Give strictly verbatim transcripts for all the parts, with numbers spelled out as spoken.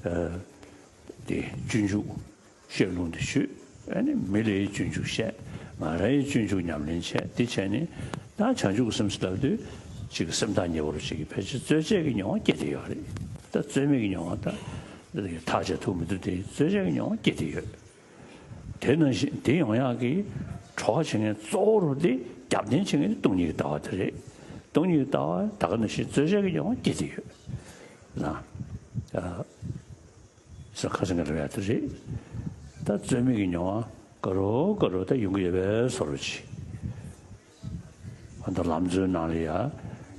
དེ་སྤྱོད་འཇུག་བཤད་ལུང་དེ་ཞུས། ཨ་ནི་མི་ལའི་སྤྱོད་འཇུག་བཤད། ང་རའི་སྤྱོད་འཇུག་ཉམས་ལེན་བྱས། དེ་བྱས་ནས་ད་བྱང་ཆུབ་ཀྱི་སེམས་ཟེར་ལབ་དུས་ཅིག་སེམས་ཐག་ཉེ་བོ་རུ་ཅིག་གིས་ཕལ་ཆེར་རྩོལ་བཅས་ཀྱི་མྱོང་བ་སྐྱེ་བསྡད་ཡོད་རེད། ད་རྩོལ་མེད་ཀྱི་མྱོང་བ་ད་ཐག་བཅད་ཐུབ་མི་ཐུབ་དེ་རྩོལ་བཅས་ཀྱི་མྱོང་བ་སྐྱེ་བསྡད་ཡོད། དེ་ནང་བཞིན་དེ་ཡོང་ཡག་གི་གྲོགས་བྱེད་མཁན་གཙོ་བོ་རུ་དེ་རྒྱབ་རྟེན་བྱེད་མཁན་དེ་སྟོང་ཉིད་ཀྱི་ལྟ་བ་དེ་རེད། སྟོང་ཉིད་ཀྱི་ལྟ་བ་ད་ག་ནང་བཞིན་རྩོལ་བཅས་ཀྱི་མྱོང་བ་སྐྱེ་བསྡད་ཡོད། ལ། ཨ། ཟེར་ཁ་སང་གི་རེ་བ་དེ་རེད། ད་རྩོལ་མེད་ཀྱི་མྱོང་བ་དགའ་རོགས་དགའ་རོགས་ད་ཡོང་གི་ཡོད་པའི་བཟོ་འདྲ་ཅིག་ཨ། ད་ལམ་འཛོལ་ནང་ལ་ཡ།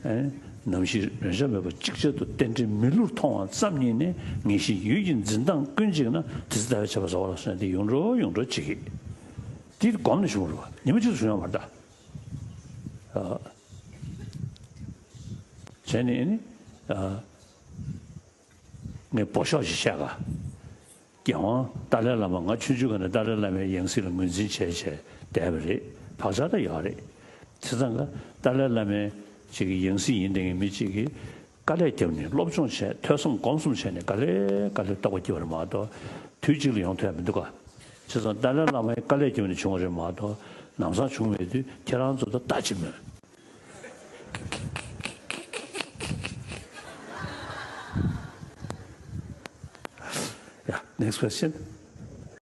ཨེ། ནམ་ཞིག་རེ་ཆ་མེད་པར་ཅིག་ཅར་དུ་རྟེན་འབྲེལ་མི་བསླུར་མཐོང་བ་ཙམ་ཉིད་ནས་ངེས་ཤེས་ཡུལ་གྱི་འཛིན་སྟངས་ཀུན་གཅིག་ན་དེ་ཚེ་ལྟ་བའི་ཆད་པ་ཟ་བ་ལ་སོགས་ཏེ་ཡོང་འགྲོ་ཡོང་འགྲོ་བྱེད་ཀྱི། དེ་སྒོམ་ནས་བྱུང་བ་རེད་བ། ཉི་མ་གཅིག་ཏུ་བྱུང་ཡོད་མ་རེད་ད། ཨ། བྱས་ནས་ནི། ཨ། ངས་འབོ་ཤོག་ཅིག་བཤད་ག་རྒྱལ་དབང་ཏཱ་ལའི་བླ་མ། ང་ཆུང་ཆུང་སྒང་ནས་ཏཱ་ལའི་བླ་མའི་ཡང་སྲིད་ལ་ངོས་འཛིན་བྱས་བྱས་བསྡད་པ་རེད། བག་ཆགས་ད་ཡོད་རེད། བྱས་ཙང་ག་ཏཱ་ལའི་བླ་མའི་ཅིག་གི་ཡང་སྲིད་ཡིན་བསྡད་མཁན་མི་གཅིག་གིས་དཀའ་ལས་བརྒྱབ་ནས་སློབ་སྦྱོང་བྱས། ཐོས་བསམ་སྒོམ་གསུམ་བྱས་ནས་ག་ལེ་ག་ལེ་རྟོགས་པ་སྐྱེ་བ་རེད་མ་གཏོགས་དུས་གཅིག་ལ་ཡོང་ཐུབ་ཡ་མི་འདུག་ག་བྱས་ཙང་ཏཱ་ལའི་བླ་མའི་དཀའ་ལས་བརྒྱབ་ནས་བྱུང་བ་རེད་མ་གཏོགས་ལམ་སང་བྱུང་མེད་དུས་ཁྱེད་རང་ཚོ་ད་ལྟ་ཅི་མོད། Yeah, next question.